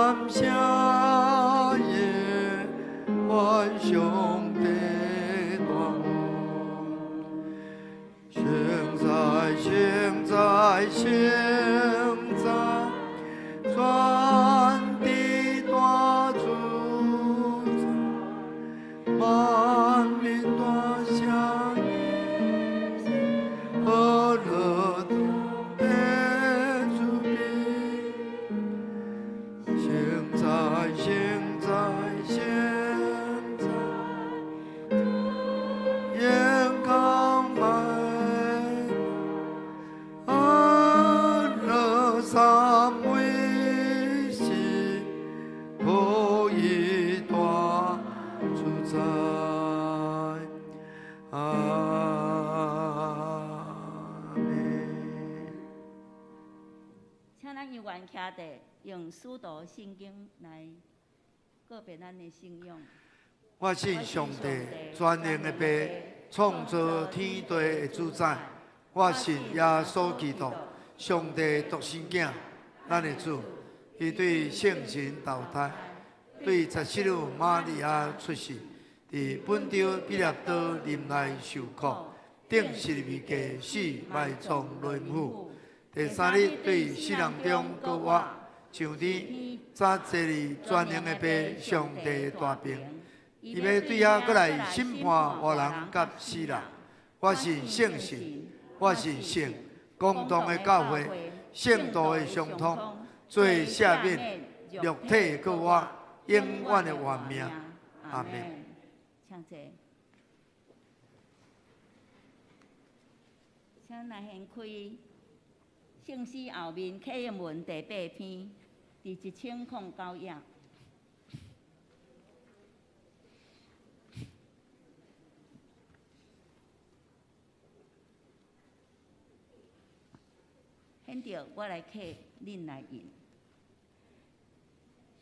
感謝耶和華上帝大恩。現在現在現在，全地大主宰，萬民大聲和樂的主比。現在現在現在，眼光滿，安樂三位是獨一大主宰。阿們。請咱猶原徛佇，用使徒信經來告別咱的信仰。我信上帝全能的父，創造天地的主宰。我信耶穌基督，上帝獨生囝，咱的主。伊對聖神投胎，對十七日瑪利亞出世，佇本丟彼拉多臨來受苦，釘十字架死埋葬輪府。第三日對死人中復活，上天，早坐佇全能的父上帝大爿。伊欲對遐閣來審判活人佮死人。我信聖神，我信聖公同的教會，聖徒的相通，罪赦免，肉體復活，永遠的活命。阿們。請坐。請來掀開聖詩後面啟應文第八篇，佇1009頁。現在我來客，恁來應。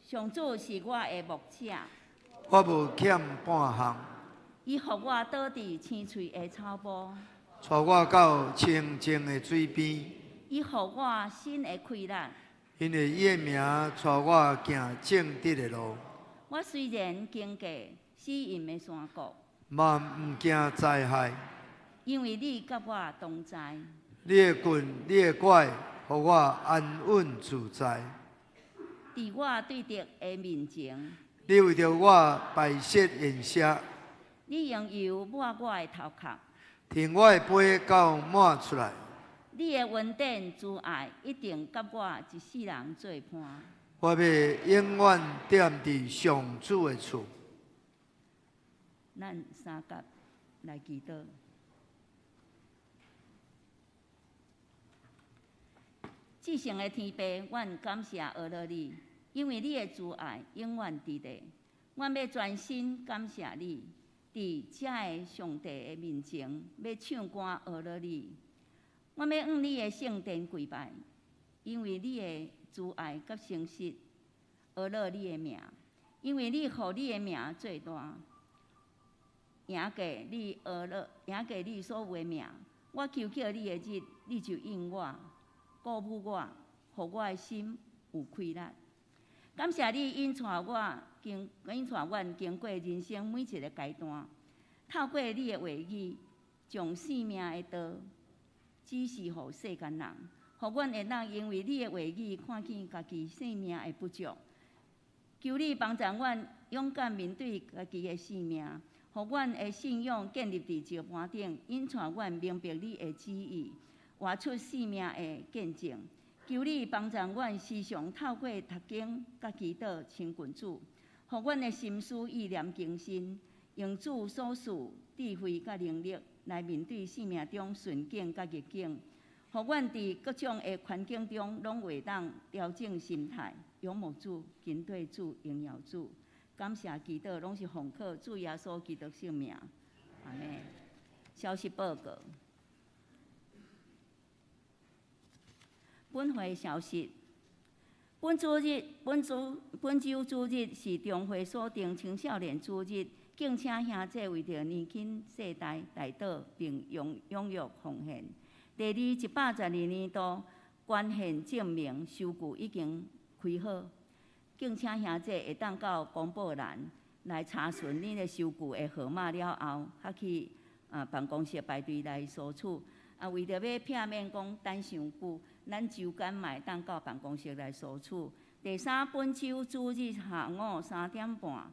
上主是我的牧者，我無欠半項。伊予我倒佇青翠的草坡，帶我到清靜的水邊。伊予我新的氣力，因為伊的名帶我行正直的路。我雖然經過死蔭的山谷，嘛毋驚災害，因為你佮我同在。你的棍，你的拐，予我安穩自在。佇我對敵的面前，你為著我擺設筵席，你用油抹我的頭殼，添我的杯到滿出來。你的恩典慈愛一定佮我一世人做伴。我欲永遠踮佇上主的厝。咱三甲來祈禱。至聖的天父，阮感謝阿樂你，因為你的慈愛永遠佇咧。阮欲專心感謝你，佇遮个上帝的面前，欲唱歌阿樂你。阮欲向你的聖殿跪拜，因為你的慈愛佮誠實，阿樂你的名，因為你予你的名做大，贏過你阿樂，贏過你所有的名。我求叫你的日，你就應我，鼓舞我，予我的心有氣力。感謝你引帶我經，引帶阮經過人生每一个階段，透過你的話語，將生命的道指示予世間人，予阮會當因為你的話語看見家己生命的不足。求你幫助阮勇敢面對家己的生命，予阮的信仰建立佇石盤頂，引帶阮明白你的旨意，活出生命的見證。求你幫助阮時常透過讀經佮祈禱親近主，予阮的心思意念更新，用主所賜智慧佮能力來面對生命中順境佮逆境，予阮佇各種的環境中攏會當調整心態，仰慕主、跟綴主、榮耀主。感謝祈禱，攏是奉靠主耶穌基督聖名。阿們。消息報告。本會消息：本主日、本周、本週主日是中會所定青少年主日，敬請兄姊為著年輕世代代禱並踴躍奉獻。第二112年度捐獻證明收據已經開好，敬請兄姐會當到公報欄來查詢恁的收據的號碼了後，較去辦公室排隊來索取。啊，為著欲避免講等傷久，咱週間嘛會當到辦公室來索取。第三，本週主日下午3點半，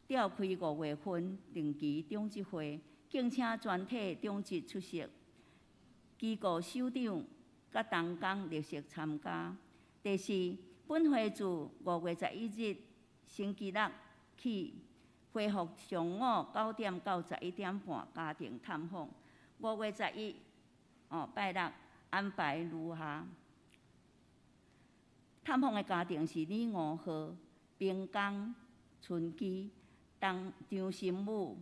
召開5月份定期長執會，敬請全體長執出席。機構首長佮同工列席參加。第四，本會自5月11日星期六起，恢復上午9點到11點半家庭探訪。5月11拜六安排如下：探訪的家庭是李五號、平江、春基、張張心武、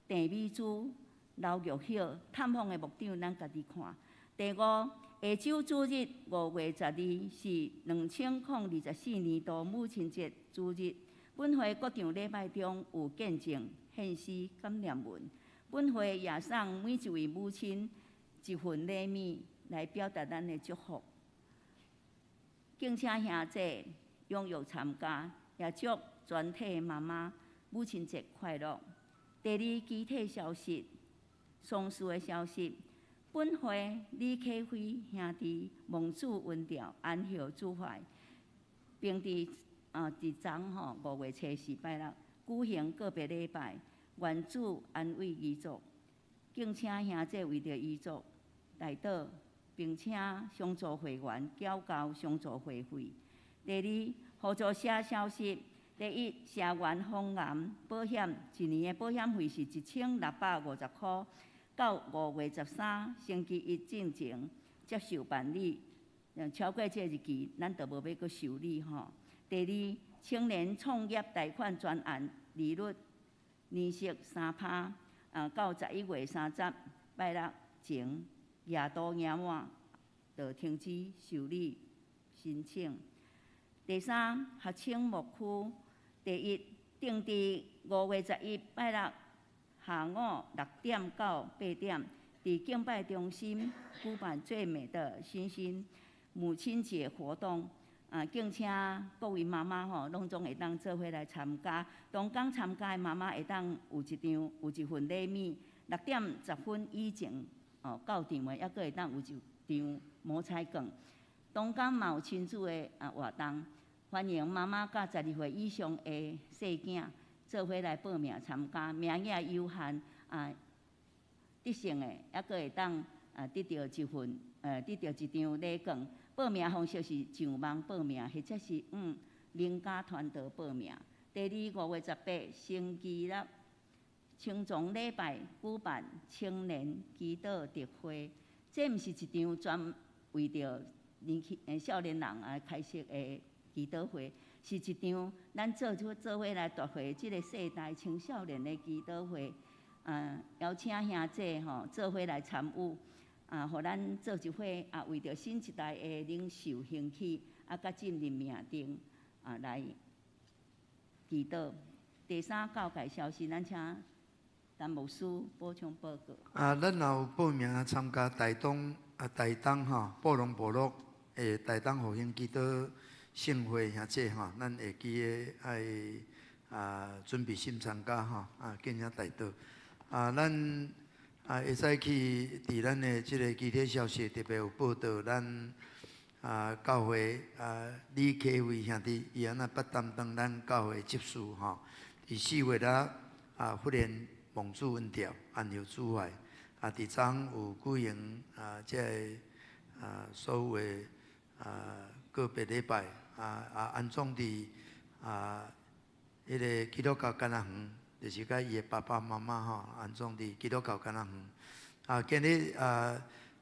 鄭美珠、劉玉曉。探訪的牧長咱家己看。第五，下週主日5月12是2024年度母親節主日。本會各場禮拜中有見證、獻詩、感念文。本會也送每一位母親一份禮物來表達咱的祝福。敬請兄姐踴躍參加，也祝全體媽媽母親節快樂。第二，其他消息，喪事的消息。本會李啟輝兄弟蒙主恩召安歇主懷，並佇昨吼5月初四拜六舉行告別禮拜，願主安慰遺族，敬請兄姐為著遺族代禱，並請相助會員繳交相助會費。第二，互助社消息。第一，社員防癌保險一年的保險費是1650箍，到5月13星期一進前接受辦理。超過這日期，咱就無欲閣受理吼。第二，青年創業貸款專案利率年息3趴，到11月30拜六前，額度額滿，就停止受理申請。第三，學青牧區第一，定佇5月11拜六下午6點到8點，佇敬拜中心舉辦最美的星星母親節活動。敬請各位媽媽吼，攏總會當做伙來參加。當工參加的媽媽會當有一張有一份禮物。6點10分以前到場的，猶閣會當有一張摸彩券。當工嘛有親子的活動，歡迎媽媽佮12歲以上的細囝做伙來報名參加，名額有限啊，得勝的猶閣會當得著一張禮券。報名方式是上網報名，或者是民間團體報名。第二，5月18星期六，青總禮拜舉辦青年祈禱特會，這毋是一場專為著年輕少年人而開設的祈禱會，是一場咱做出做伙來奪回這个世代青少年的祈禱會。邀請兄姐吼做伙來參與。予咱做一伙為著新一代的領袖興起，佮進入命定來祈禱。第三，教界消息，咱請陳牧師補充報告。咱若有報名參加台東吼，布隆部落的台東復興祈禱聖會兄姐吼，咱會記得愛準備心參加吼，敬請代禱。咱會使去佇咱的這个其他消息特別有報導，咱教會李啟輝兄弟伊按怎捌擔當咱教會執事吼，佇4月忽然蒙主恩召，安歇主懷。佇昨有舉行這个所有的告別禮拜，安葬佇彼个基督教甘若園，就是佮伊的爸爸媽媽吼安葬佇基督教甘若園。今日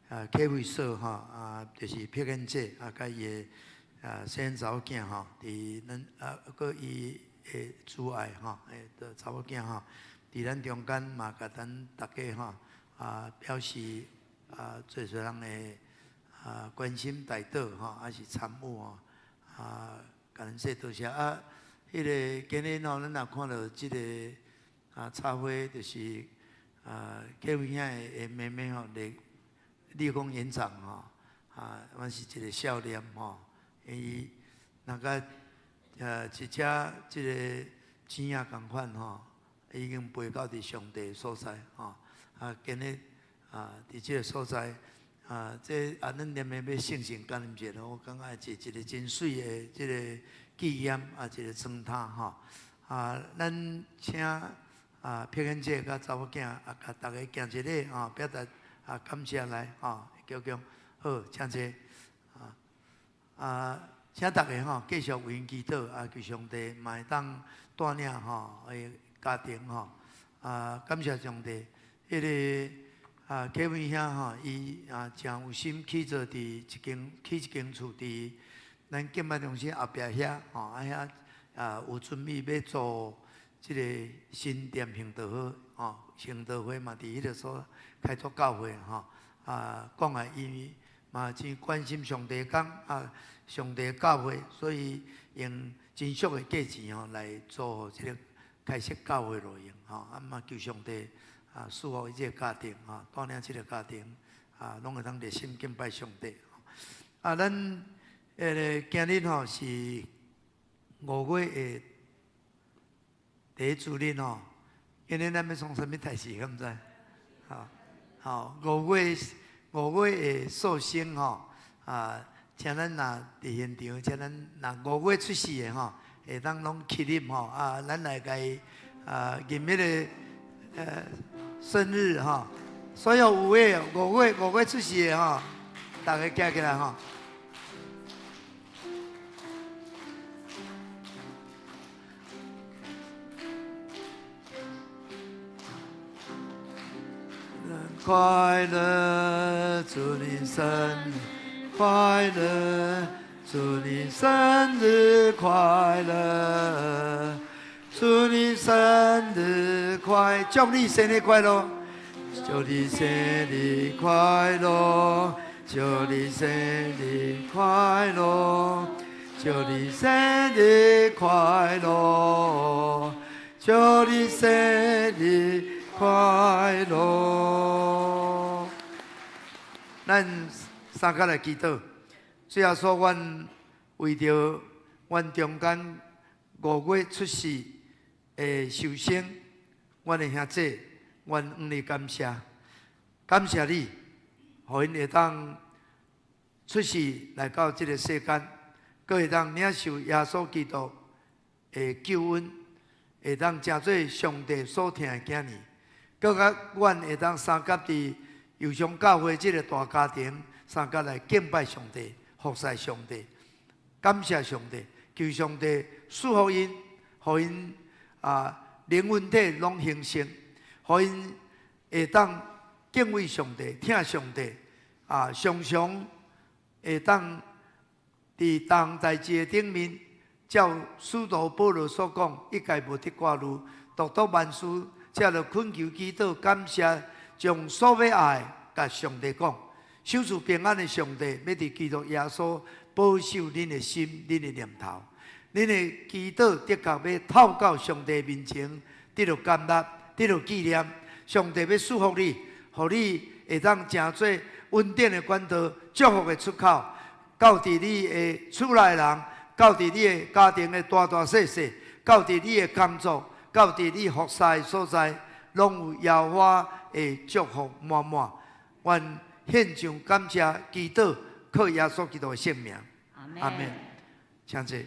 啟輝嫂吼就是碧燕姐佮伊的細漢查某囝吼，佇咱閣伊的慈愛吼，的查某囝吼，佇咱中間嘛，共咱大家吼表示濟濟人的關心代禱吼，抑是參與吼，共咱說多謝啊！彼个今日吼，咱若看著這个插花，就是啟輝兄的妹妹吼，李立功園長吼，嘛是一個少年吼，伊若佮一只這个錢仔仝款吼，已經飛到佇上帝所在吼。啊，今日啊，佇這个所在啊，這啊，咱連綿欲聖城感恩節，我感覺是一个真媠的這个紀念啊，一个裝塔吼。啊，咱請啊，碧燕姐佮查某囝啊，共大家行一禮吼，表達啊感謝來吼，叫叫好，請坐。啊啊，請大家吼繼續為𪜶祈禱啊，求上帝嘛會當帶領吼的家庭吼。啊，感謝上帝，彼个啊，啟文兄吼，伊啊誠有心起造佇一間起一間厝佇咱敬拜中心後壁遐吼，啊遐啊有準備欲做這个新店行道會吼，行道會嘛佇彼个所開拓教會吼。啊，講來伊嘛真關心上帝工啊，上帝教會，所以用真俗的價錢吼來做這个開設教會路用吼。啊嘛求上帝啊賜福伊這个家庭吼，帶領這个家庭啊，攏會當熱心敬拜上帝。啊，咱彼个今日吼是5月的第一主日吼，今日咱欲創啥物代誌，敢知？吼，好，5月的壽星吼，啊，請咱若佇現場，請咱若五月出世的吼，會當攏起立吼，啊，咱來共伊啊，迎彼个生日吼，所有五月出世的吼，大家站起來吼。快樂，祝你生日快樂，祝你生日快樂，祝你生日快，祝你生日快樂，祝你生日快樂，祝你生日快樂，祝你生日快樂，祝你生日快樂。咱三個來祈禱。主耶穌，阮為著阮中間五月出世的壽星，阮的兄姊，阮向你感謝，感謝你，予𪜶會當出世來到這个世間，閣會當領受耶穌基督的救恩，會當成做上帝所疼的囝兒。閣較阮會當相佮佇右上教會這个大家庭，相佮來敬拜上帝、服侍上帝、感謝上帝，求上帝賜福𪜶，予𪜶啊靈魂體攏興盛，予𪜶會當敬畏上帝、疼上帝啊，常常會當佇逐代誌的頂面，照使徒保羅所講，一概無得掛慮，獨獨萬事。藉著懇求祈禱感謝，將所欲愛的共上帝講，賞賜平安的上帝，欲佇基督耶穌保守恁的心、恁的念頭。恁的祈禱的確欲透到上帝面前，得著感納，得著紀念。上帝欲賜福你，予你會當成做恩典的管道、祝福的出口，到佇你的厝內人，到佇你的家庭的大大細細，到佇你的工作。到佇你服侍的所在，攏有耶和華的祝福滿滿。願獻上感謝祈禱，靠耶穌基督的聖名。阿門。請坐。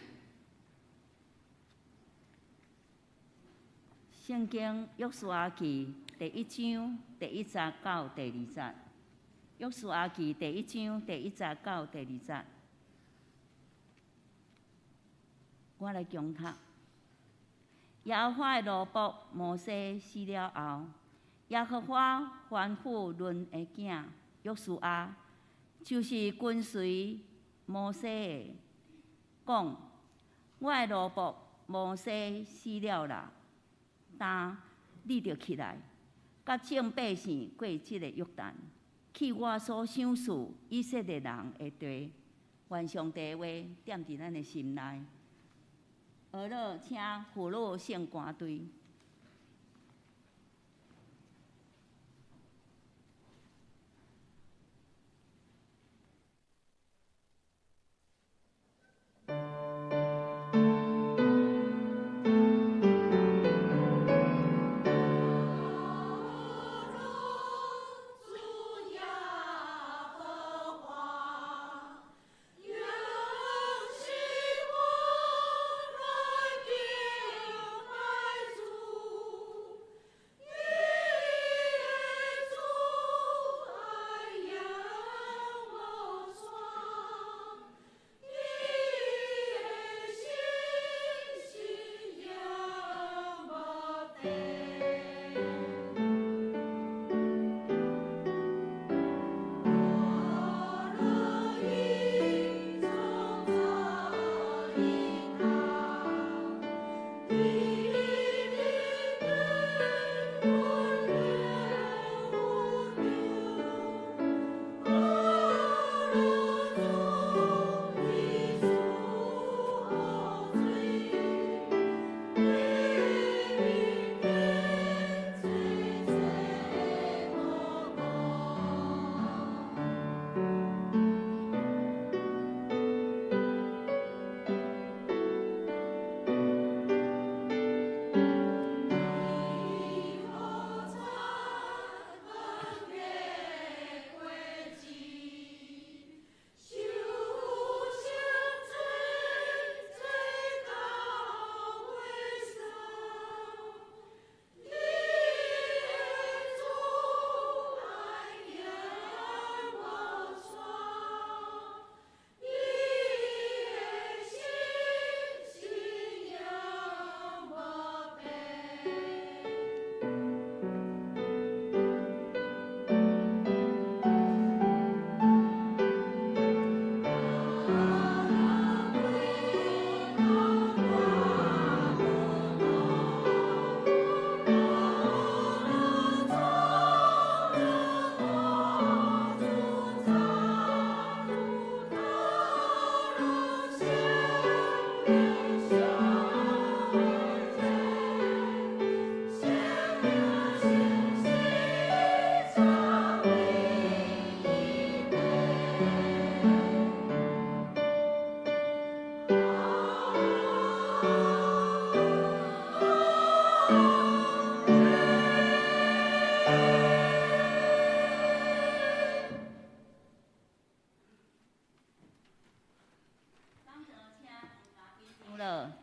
聖經約書亞記第一章第一節到第二節。約書亞記第一章第一節到第二節。我來講讀。耶和華的奴僕摩西死了後，耶和華吩咐嫩的囝約書亞，就是跟隨摩西的，講：我的奴僕摩西死了啦，今你著起來，佮眾百姓過這个約旦，去我所賞賜以色列人的地。願上帝的話踮佇咱的心內。學了，請父老聖歌隊。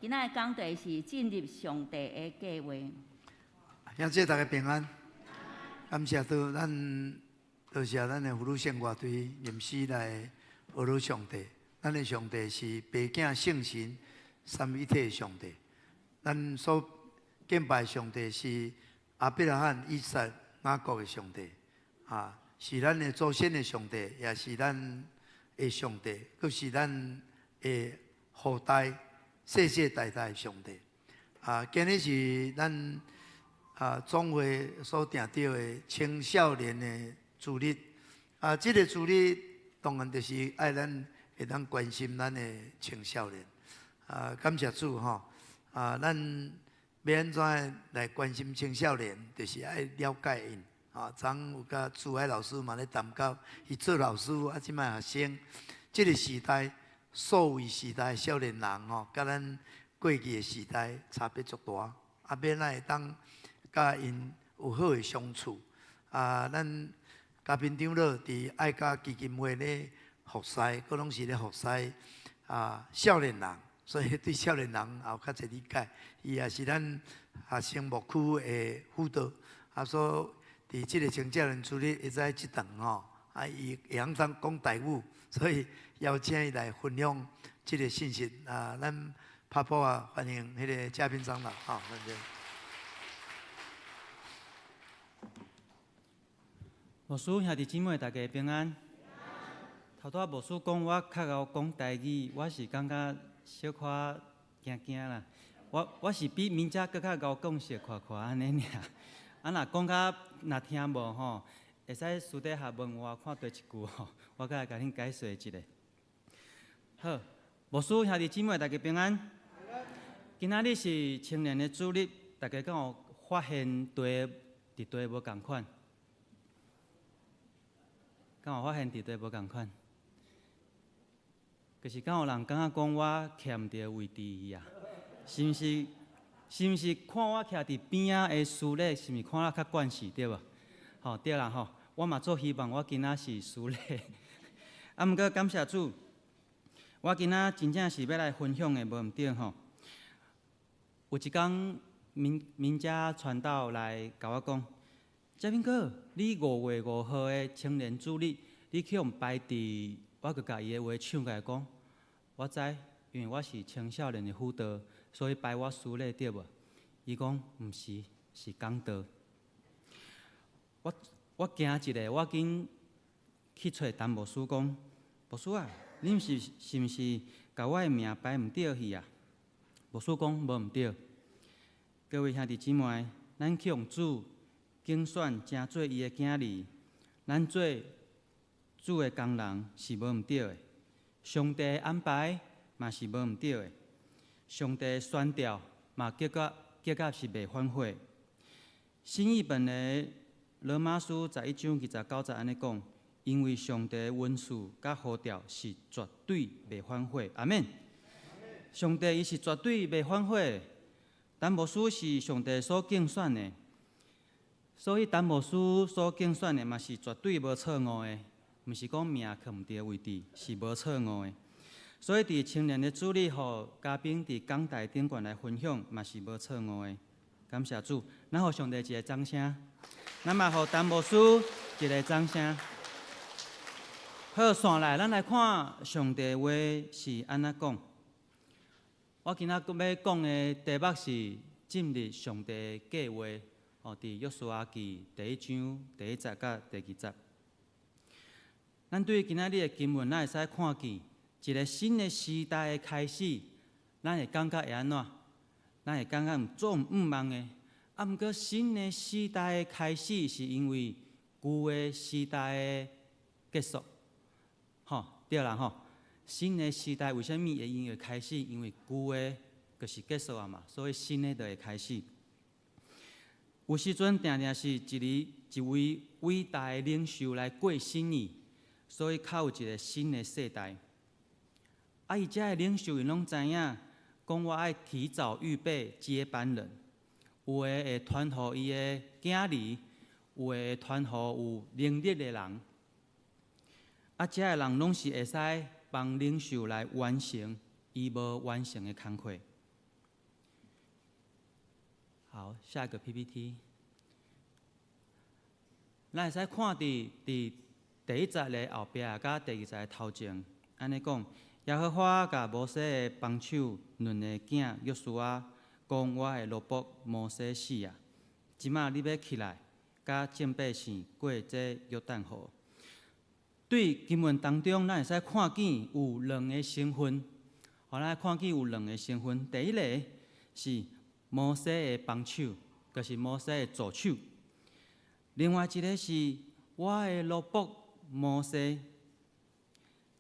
今仔的講題是進入上帝的計劃。兄姊大家平安，感謝主，咱多謝咱的婦女聖樂隊吟詩來學魯上帝。咱的上帝是父子聖神三位一體的上帝。咱所敬拜上帝是亞伯拉罕、以撒、雅各的上帝，啊，是咱的祖先的上帝，也是咱的上帝，閣是咱的後代世世代代的上帝。啊，今日是咱總會所定著的青少年的主日。啊，這個主日當然就是愛咱會當關心咱的青少年。啊，感謝主吼！啊，咱欲按怎來關心青少年，就是愛了解𪜶。啊，昨昏有佮主愛老師嘛咧談到，伊做老師啊，這擺學生，這個時代數位時代少年人吼，佮咱過去的時代差別足大。啊，欲按怎會當佮𪜶有好的相處？啊，咱嘉賓長老佇愛家基金會咧服侍，閣攏是咧服侍啊少年人，所以對少年人也有較濟理解。伊也是咱學生牧區的輔導，啊，所以佇這個青少年主日會使這堂吼，啊，伊會曉當講台語，所以邀請伊來分享這個信息。啊，咱拍噗仔歡迎彼個嘉賓長老，好，歡迎。牧師兄弟姊妹，大家平安。頭拄仔牧師講我較𠢕講台語，我是感覺小可驚驚啦。我是比明姐閣較𠢕講小可可按呢爾。啊，若講較若聽無吼，會使私底下問我看對一句吼，我閣來共恁解說一下。好，牧師兄弟姊妹，大家平安。今仔日是青年的主日，大家敢有發現題佇題無仝款？敢有發現佇題無仝款？就是敢有人感覺講我徛毋對位置去啊？是毋是？是毋是看我徛佇邊仔的司禮，是毋是看了較慣勢對無？吼對啦吼，我嘛足希望我今仔是司禮。啊，毋過感謝主，我今仔真正是欲來分享的，無毋對吼。有一工，明明家傳道來共我講：嘉賓哥，你5月5號的青年主日，你去予排佇，我就共伊的話搶過來講，我知，因為我是青少年的輔導，所以排我司禮對無？伊講毋是，是講道。我驚一下，我緊去揣陳牧師講，牧師啊，恁是毋是共我的名排毋對去啊？牧師講無毋對。各位兄弟姊妹，咱去予主揀選，成做伊的囝兒，咱做主的工人是無毋對的。上帝的安排嘛是無毋對的。上帝選召嘛，結果是袂反悔。新譯本的羅馬書11章29節按呢講，因為上帝的恩賜佮呼召是絕對袂反悔。阿們。上帝伊是絕對袂反悔。陳牧師是上帝所揀選的，所以陳牧師所揀選的嘛是絕對無錯誤的，毋是講名囥毋對位置，是無錯誤的。所以佇青年的主日，予嘉賓佇講台頂懸來分享，嘛是無錯誤的。感謝主，咱予上帝一个掌聲，咱嘛予陳牧師一个掌聲。好，紲來，咱來看上帝話是按怎講。我今仔閣欲講的題目是進入上帝的計劃。哦，佇約書亞記第一章第一節佮第二節。咱對今仔日的經文，咱會使看見一个新的時代的開始，咱會感覺會按怎？咱會感覺足毋望的。啊，毋過新的時代的開始，是因為舊的時代的結束。吼，對啦吼。新的時代為啥物會因為開始？因為舊的就是結束啊嘛，所以新的就會開始。有時陣定定是一位偉大的領袖來過身去，所以較有一个新的世代。啊，伊遮的領袖𪜶攏知影，講我愛提早預備接班人，有的會傳予伊的囝兒，有的會傳予有能力的人。啊，遮的人攏是會使幫領袖來完成伊無完成的工課。好，下一個 PPT。咱會使看佇佇第一節的後壁，佮第二節的頭前，按呢講，耶和華共摩西的幫手嫩的囝約書亞講：我的奴僕摩西死啊！這馬你欲起來，佮眾百姓過這約旦河。對經文當中，咱會使看見有兩个身份，予咱看見有兩个身份。第一个是摩西的幫手，就是摩西的助手；另外一个是我的奴僕摩西，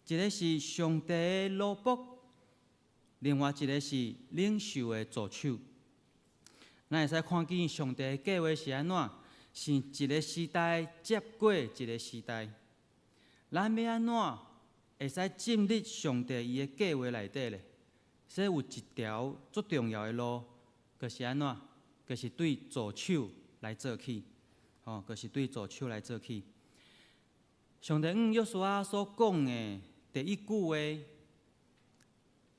一个是上帝的奴僕，另外一个是領袖的助手。咱會使看見上帝的計劃是按怎？是一个時代接過一个時代。咱欲按怎會使進入上帝伊的計劃內底咧？所以有一條足重要的路，就是按怎？就是對助手來做起，吼，就是對助手來做起。上帝向約書亞所講的第一句話，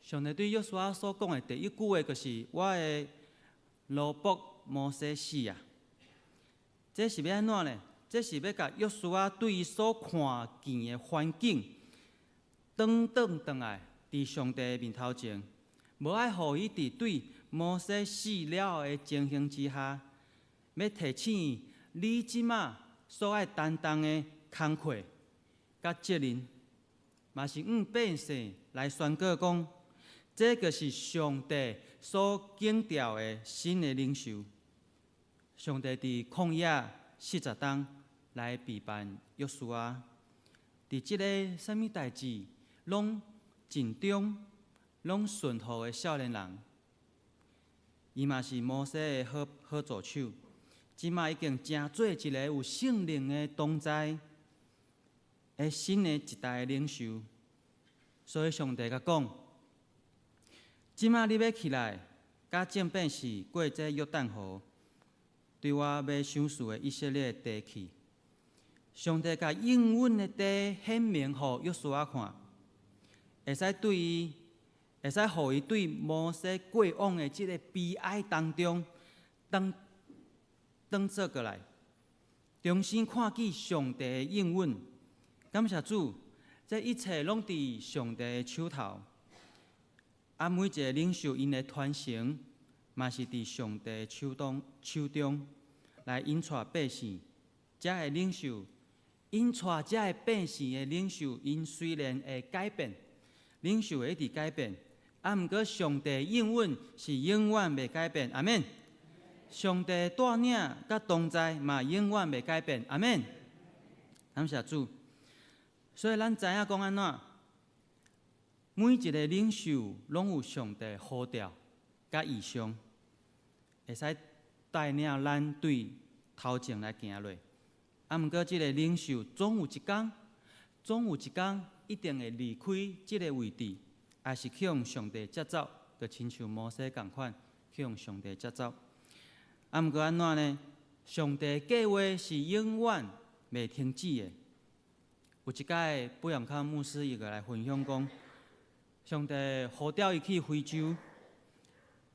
上帝對約書亞所講的第一句話，就是我的奴僕摩西死啊！這是欲按怎呢？這是欲共約書亞對伊所看見的環境，轉轉轉來，佇上帝的面頭前，無愛予伊佇對摩西死了的情形之下，欲提醒伊，你這馬所愛擔當的工課佮責任，嘛是向百姓來宣告講，這就是上帝所揀調的新的領袖。上帝佇曠野四十冬來備辦約書亞，佇這个啥物代誌攏盡忠、攏順服的少年人，伊嘛是摩西的好好助手。這馬已經成做一个有聖靈的同在的新的一代的領袖。所以上帝共講：這馬你欲起來，佮眾百姓過這約旦河，對我欲賞賜的以色列地去。上帝共應允的地顯明予約書亞看，會使對伊，會使予伊對摩西過往的這个悲哀當中，轉轉做過來，重新看見上帝的應允。感謝主，這一切攏佇上帝的手頭。啊，每一个領袖𪜶的傳承，嘛是佇上帝的手中手中來引帶百姓。遮个領袖引帶遮个百姓的領袖，𪜶雖然會改變，領袖會一直改變，啊，毋過上帝應允是永遠袂改變。阿們。上帝帶領佮同在嘛，永遠袂改變。阿們。感謝主。所以咱知影講按怎，每一个領袖攏有上帝呼召佮異象，會使帶領咱對頭前來行落。啊，毋過這个領袖總有一工，總有一工一定會離開這个位置，抑是去予上帝接走，就親像摩西仝款，去予上帝接走。啊，毋過按怎呢？上帝計劃是永遠袂停止的。有一擺，布揚康牧師伊閣來分享講，上帝呼召伊去非洲，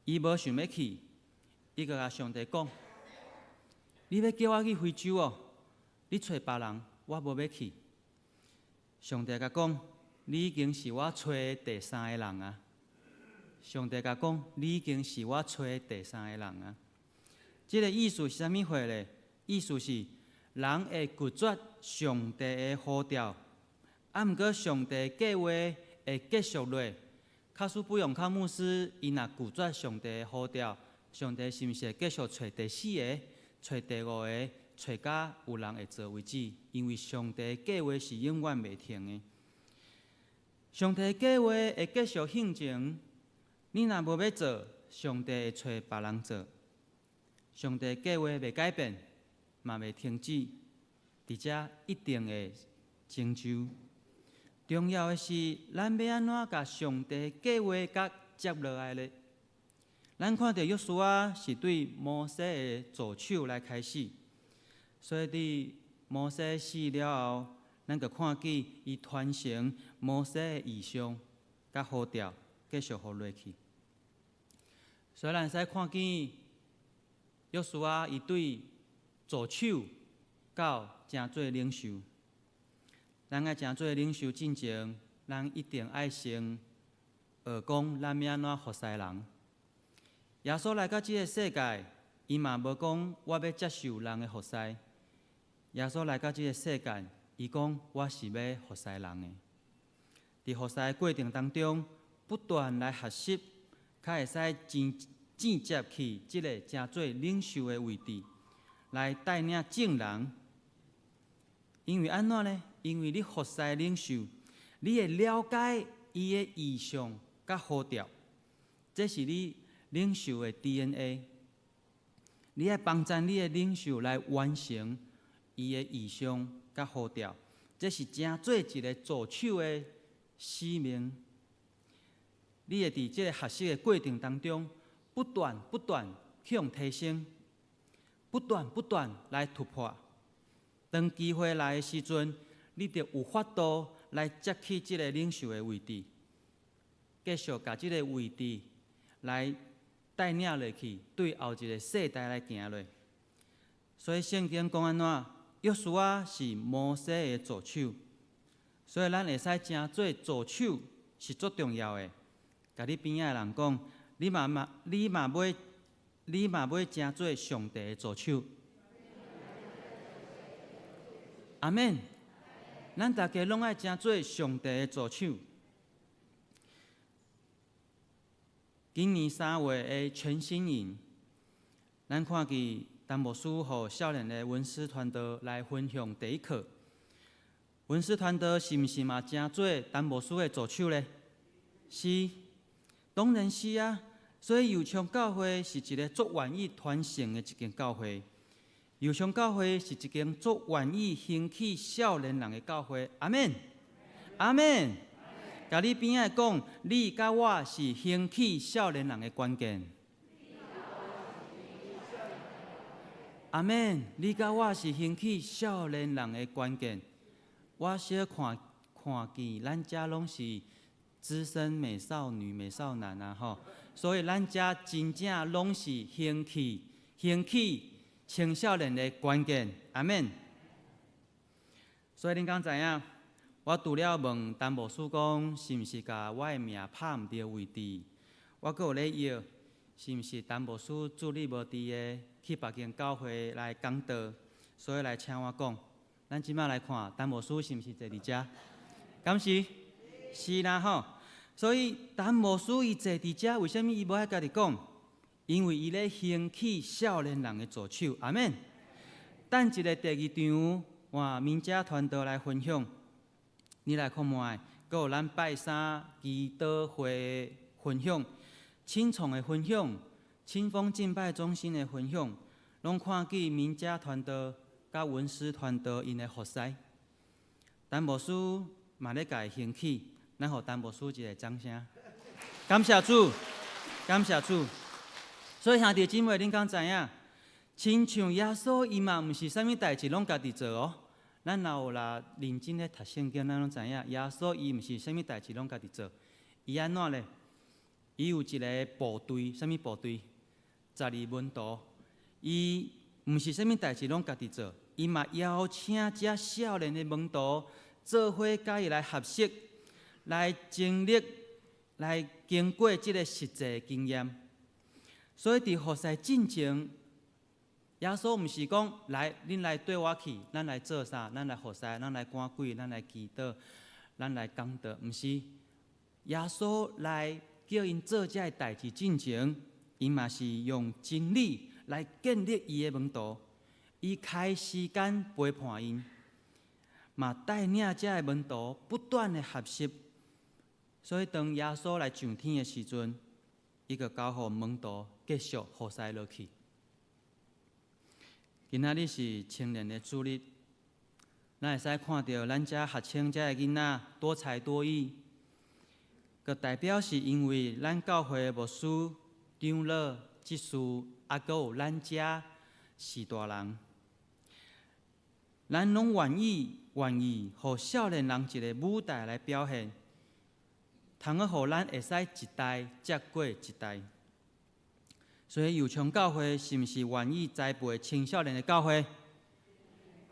伊無想欲去，伊閣共上帝講：你欲叫我去非洲哦？你揣別人，我無欲去。上帝共講：你已經是我揣的第三个人啊！上帝共講：你已經是我揣的第三个人啊！這个意思是啥物貨咧？意思是人會拒絕上帝的呼召，啊，毋過上帝計劃會繼續落。假使布永康牧師伊若拒絕上帝的呼召，上帝是毋是會繼續揣第四个、揣第五个、揣甲有人會做為止？因為上帝計劃是永遠袂停的。上帝計劃會繼續向前，你若無欲做，上帝會揣別人做。上帝計劃袂改變，嘛袂停止，佇遮一定會成就。重要的是，咱欲按怎共上帝計劃共接落來咧？咱看著約書亞是對摩西的助手來開始，所以佇摩西死了後，咱就看見伊傳承摩西的異象，佮呼召繼續予落去。所以咱會使看見。約書亞伊對助手到成做領袖。咱愛成做領袖進前，咱一定愛先學講咱欲按怎服侍人。耶穌來到這个世界，伊嘛無講我欲接受人的服侍。耶穌來到這个世界，伊講我是欲服侍人的。佇服侍的過程當中，不斷來學習，較會使進進階去這个成做領袖的位置，來帶領眾人。因為按怎呢？因為你服侍領袖，你會了解伊的異象佮呼召，這是你領袖的 DNA。你愛幫贊你的領袖來完成伊的異象佮呼召，這是成做一个助手的使命。你會佇這个學習的過程當中，不斷不斷向提升，不斷不斷來突破。當機會來的時陣，你就有法度來接去這个領袖的位置，繼續共這个位置來帶領落去，對後一个世代來行落。所以聖經講按怎？約書亞是摩西的助手，所以咱會使成做助手是足重要的。共你邊仔的人講，你嘛欲成做上帝的助手。阿們。咱大家攏愛成做上帝的助手。今年3月的全新營，咱看見陳牧師予少年的文思團隊來分享第一課。文思團隊是毋是嘛成做陳牧師的助手咧？是，當然是啊。所以右昌教會是一个足願意傳承的一間教會。右昌教會是一間足願意興起少年人的教會。阿們，阿們，共你邊仔講，你佮我是興起少年人的關鍵。阿們，你佮我是興起少年人的關鍵。我小看看見咱遮攏是資深美少女、美少男啊吼，所以咱遮真正攏是興起青少年的關鍵。阿們。所以恁敢知影？我除了問陳牧師講，是毋是共我的名拍毋著位置？我閣有咧約，是毋是陳牧師助理無佇的去別間教會來講道，所以來請我講。咱這擺來看，陳牧師是毋是坐佇遮？敢是？是啦吼。所以陳牧師伊坐佇遮，為啥物伊無愛家己講？因為伊咧興起少年人的助手。阿們。等一下第二場，換明家團隊來分享。你來看覓，閣有咱拜三祈禱會分享，青創的分享，清風敬拜中心的分享，攏看見明家團隊佮文思團隊𪜶的服侍。陳牧師嘛咧共伊興起，咱予陳牧師一个掌聲。感謝主，感謝主。所以兄弟姊妹，恁敢知影？親像耶穌，伊嘛毋是啥物代誌攏家己做哦。咱若有啦認真咧讀聖經，咱攏知影，耶穌伊毋是啥物代誌攏家己做。伊按怎咧？伊有一个部隊，啥物部隊？十二門徒。伊毋是啥物代誌攏家己做，伊嘛邀請遮少年的門徒做伙佮伊來學習，來經歷，來經過這个實際經驗。所以佇服侍進前，耶穌毋是講來，恁來綴我去，咱來做啥？咱來服侍，咱來趕鬼，咱來祈禱，咱來講道。毋是，耶穌來叫𪜶做這个代誌進前，伊嘛是用真理來建立伊的門徒，伊開時間陪伴𪜶，嘛帶領這个門徒不斷的學習。所以當耶穌來上天的時陣，伊就交予門徒繼續服侍落去。今仔日是青年的主日，咱會使看著咱遮學生遮的囡仔多才多藝，閣代表是因為咱教會的牧師、長老、執事，抑閣有咱遮序大人，咱攏願意予少年人一个舞台來表現，通好予咱會使一代接過一代。所以右昌教會是毋是願意栽培青少年的教會？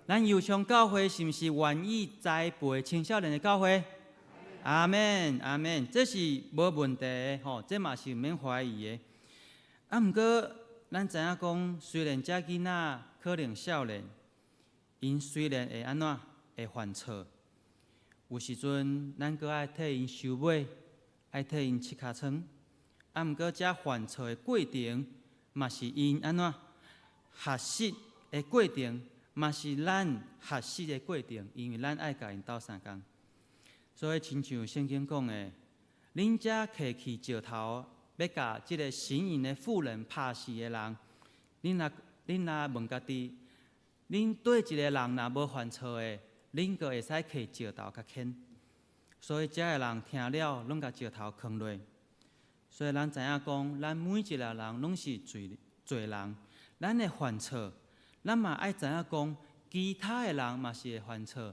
咱右昌教會是毋是願意栽培青少年的教會？阿門，阿門，這是無問題的吼，這嘛是毋免懷疑的。啊，毋過咱知影講，雖然這囡仔可能少年，𪜶雖然會按怎會犯錯，有時陣咱閣愛替𪜶收尾，愛替𪜶拭尻川。啊，毋過這犯錯的過程，嘛是𪜶按怎學習的過程，嘛是咱學習的過程，因為咱愛共𪜶鬥相共。所以，親像聖經講的，恁遮提起石頭，欲共這个行淫的婦人拍死的人，恁若問家己，恁對一个人若無犯錯的，恁閣會使提石頭共牽。所以，遮的人聽了，攏共石頭囥落。所以，咱知影講，咱每一个人攏是罪罪人，咱會犯錯，咱嘛愛知影講，其他的人嘛是會犯錯。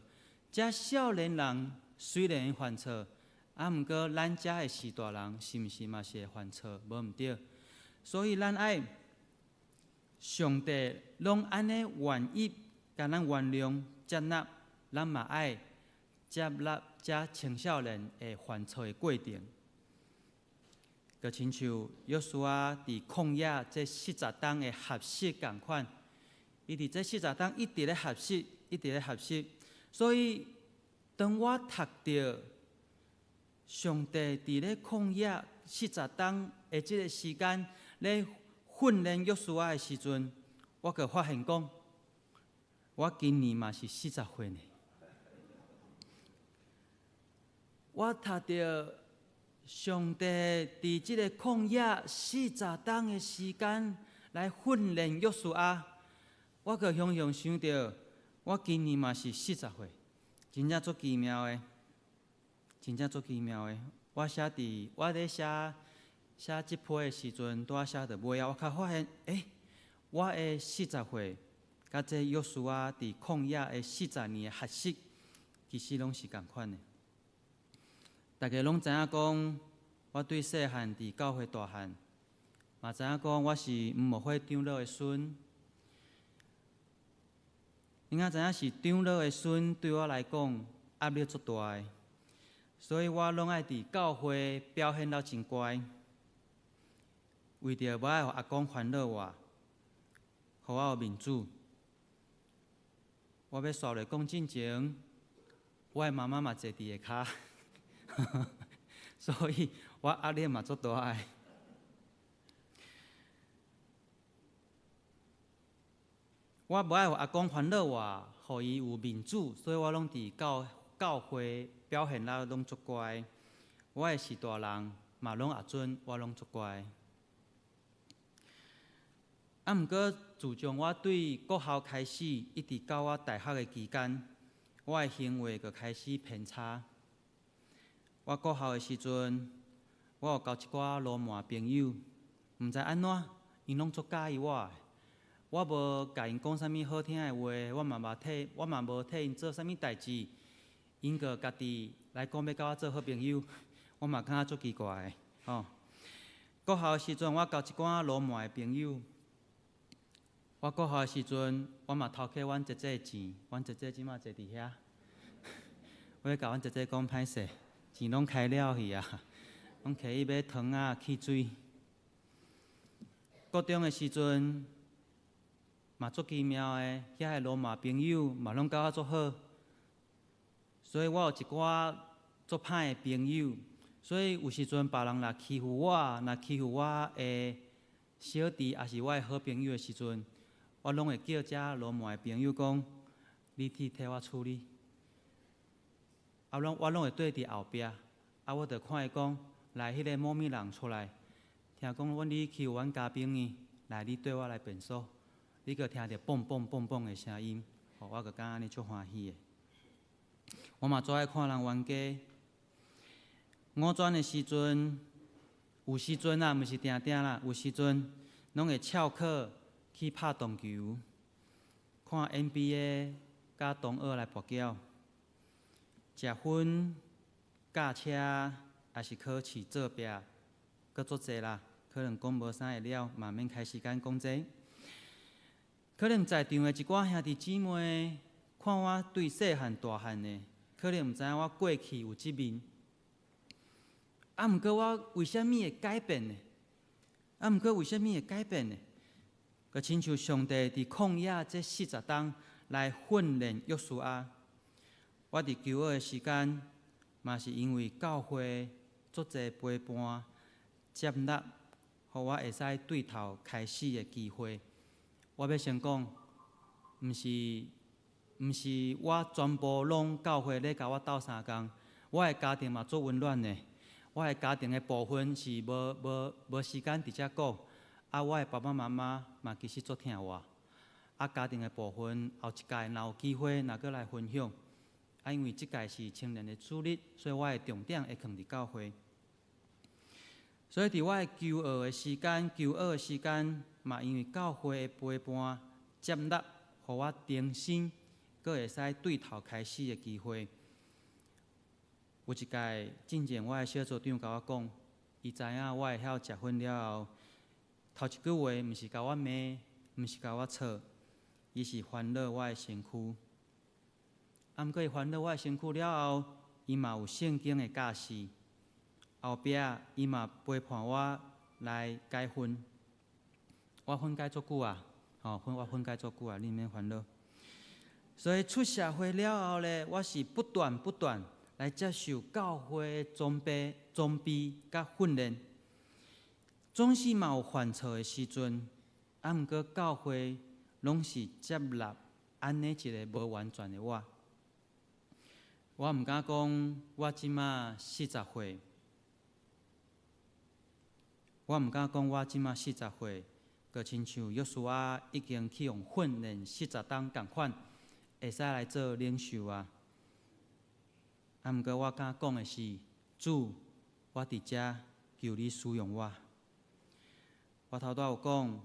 遮少年人雖然會犯錯，啊，毋過咱遮的序大人是毋是嘛是會犯錯？無毋對。所以咱愛上帝攏按呢願意共咱原諒接納，咱嘛愛接納遮青少年會犯錯的過程。就親像約書亞佇曠野這四十冬的學習仝款，伊佇這四十冬一直咧學習，一直咧學習。所以當我讀著上帝佇咧曠野四十冬的這个時間咧訓練約書亞的時陣，我閣發現講，我今年嘛是四十歲呢。我讀著上帝佇這个曠野四十冬的時間來訓練約書亞，我閣雄雄想著，我今年嘛是四十歲，真正足奇妙的，真正足奇妙的。我寫佇我咧寫寫這批的時陣，拄仔寫著尾仔，我較發現，欸，我的四十歲，佮這約書亞佇曠野的四十年的學習，其實攏是仝款的。大家攏知影講，我對細漢佇教會大漢，嘛知影講我是吳牧會長老的孫。你敢知影是長老的孫，對我來講壓力足大的，所以我攏愛佇教會表現到真乖，為著無愛予阿公煩惱我，予我有面子。我欲煞落講進前，我的媽媽嘛坐佇下跤。所以我壓力嘛足大的。我無愛予阿公煩惱我，予伊有面子，所以我攏佇教教會表現得攏足乖。我的序大人嘛攏阿准我攏足乖。啊，毋過自從我對國校開始，一直到我大學的期間，我的行為就開始偏差。我國校的時陣，我有交一寡鱸鰻朋友，毋知按怎，𪜶攏足佮意我的。我無共𪜶講啥物好聽的話，我嘛無替，我嘛無替𪜶做啥物代誌，𪜶閣家己來講欲佮我做好朋友，我嘛感覺足奇怪的，吼。國校的時陣，我交一寡鱸鰻的朋友。我國校的時陣，我嘛偷摕阮姐姐的錢，阮姐姐這馬坐佇遐，我欲共阮姐姐講歹勢。錢攏開了去啊，攏摕去買糖仔、汽水。國中的時陣嘛足奇妙的，遐个鱸鰻朋友嘛攏佮我足好，所以我有一寡足歹的朋友。所以有時陣別人若欺負我，若欺負我的小弟，抑是我的好朋友的時陣，我攏會叫遮鱸鰻的朋友講：你去替我處理。啊，攏我攏會綴佇後壁，啊，我就看伊講，來，彼个某物人出來，聽講阮你欺負阮家兵呢，來，你綴我來辯訴，你閣聽著嘣嘣嘣嘣的聲音，吼，我就感覺按呢足歡喜的。我嘛足愛看人冤家。五專的時陣，有時陣啊，毋是定定啦，有時陣攏會翹課去拍撞球，看 NBA，佮同學來跋筊。食薰、駕車，抑是考試作弊，閣足濟啦。可能講無啥會了，嘛免開時間講這。可能在場的一寡兄弟姊妹看我對細漢大漢的，可能毋知影我過去有這面。啊，毋過我為啥物會改變呢？啊，毋過為啥物會改變呢？閣親像上帝佇曠野這40冬來訓練約書亞。我佇求學的時間，嘛是因為教會足濟陪伴接納，予我會使對頭開始的機會。我欲先講，毋是我全部攏教會咧共我鬥相共，我的家庭嘛足溫暖的。我的家庭的部分是無時間佇遮講。啊，我的爸爸媽媽嘛其實足疼我。啊，家庭的部分後一屆若有機會，若閣來分享。啊，因為這屆是青年的主日，所以我的重點會囥佇教會。所以佇我的求學的時間，求學的時間，嘛因為教會的陪伴接納，予我重新閣會使對頭開始的機會。有一屆進前，我的小組長共我講，伊知影我會曉食薰了後，頭一句話毋是共我罵，毋是共我吵，伊是煩惱我的身軀。啊，毋過伊煩惱我的身軀了後，伊嘛有聖經的教示。後壁伊嘛陪伴我來改薰。我薰改足久啊，吼，薰我薰改足久啊，你免煩惱。所以出社會了後咧，我是不斷不斷來接受教會裝備、裝備佮訓練。總是嘛有犯錯的時陣，啊，毋過教會攏是接納按呢一个無完全的我。我毋敢講，我這馬四十歲。我毋敢講，我這馬四十歲，閣親像約書亞已經去予訓練四十冬仝款，會使來做領袖啊。啊，毋過我敢講的是，主，我佇遮求你使用我。我頭拄仔有講，